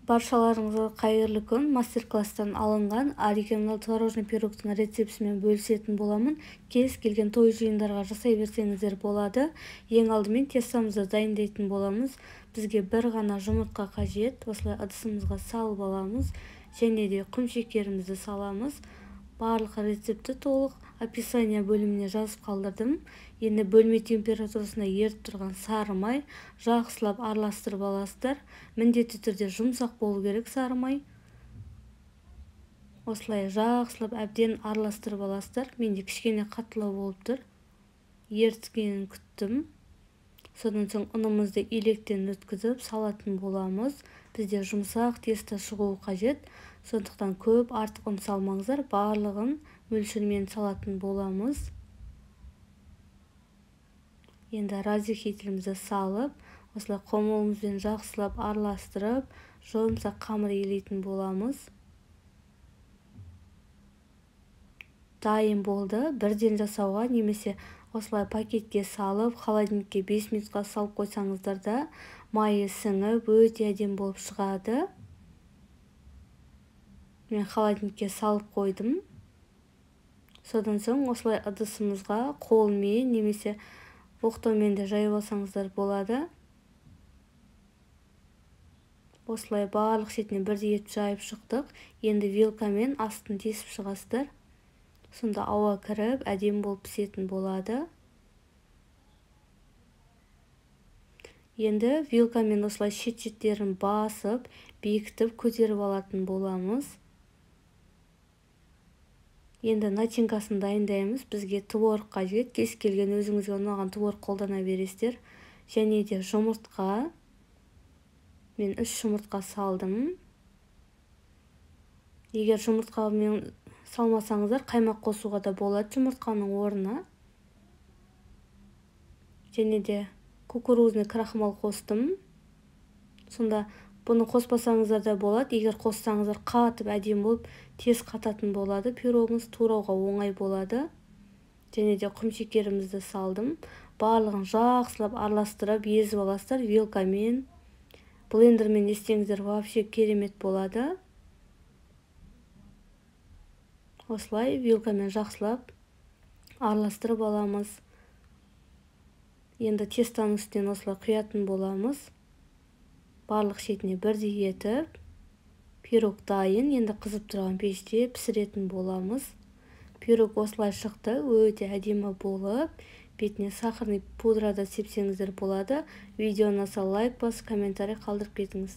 Баршаларыңызға қайырлы күн. Мастер-класстан алынған оригинал творожный пирогтың рецептісімен бөлісетін боламын. Кез келген той жиындарға жасай берсеңіздер болады. Ең алдымен тестамызды дайындайтын боламыз. Бізге бір ғана жұмыртқа қажет. Осылай ыдысымызға салып аламыз. Және де құм шекерімізді саламыз. Барлық рецептті толық описание бөліміне жазып қалдырдым. Енді бөлме температурасында еріп тұрған сары май жақсылап араластырып аласыздар. Міндетті түрде жұмсақ болу керек сары май. Осылай жақсылап әбден араластырып аласыздар. Менде кішкене қаттылау болып тұр. Еріткенін күттім. Содан соң ұнымызды електен өткізіп салатын боламыз. Бізде жұмсақ тесто шығуы қажет. Сондықтан көп артық ұн салмаңыздар, барлығын мөлшермен салатын боламыз. Енді разрыхлителімізді салып, осылай қолымызбен жақсылап араластырып, жұмсақ қамыр илейтін боламыз. Дайын болды. Бірден жасауға немесе осылай пакетке салып, холодильникке 5 минутқа салып қойсаңыздар да майы сіңіп, өте әдемі болып шығады. Мен холодильникке салып қойдым. Содан соң осылай ыдысымызға қолмен немесе оқтаумен де жайып алсаңыздар болады. Осылай барлық шетінен бірдей етіп жайып шықтық. Енді вилкамен астын тесіп шығасыздар. Сонда ауа кіріп, әдемі болып пісетін болады. Енді вилкамен осылай шет-шеттерін басып, бекітіп, көтеріп алатын боламыз. Енді начинкасын дайындаймыз. Бізге творог қажет. Кез келген өзіңізге ұнаған творог қолдана бересіздер. Және де жұмыртқа. Мен 3 жұмыртқа салдым. Егер жұмыртқа мен салмасаңыздар, қаймақ қосуға да болады жұмыртқаның орнына. Және де кукурузный крахмал қостым. Сонда бұны қоспасаңыздар да болады. Егер қоссаңыздар қатып әдемі болып тез қататын болады. Пирогыңыз турауға оңай болады. Және де құм шекерімізді салдым. Барлығын жақсылап араластырып езіп аласыздар вилкамен. Блендермен езсеңіздер вообще керемет болады. Осылай вилкамен жақсылап араластырып аламыз. Енді тестаның үстінен осылай құятын боламыз. Барлық шетіне бірдей етіп, пирог дайын. Енді қызып тұрған пеште пісіретін боламыз. Пирог осылай шықты, өте әдемі болып, бетіне сахарный пудра да сепсеңіздер болады. Видео ұнаса лайк басып, комментарий қалдырып кетіңіз.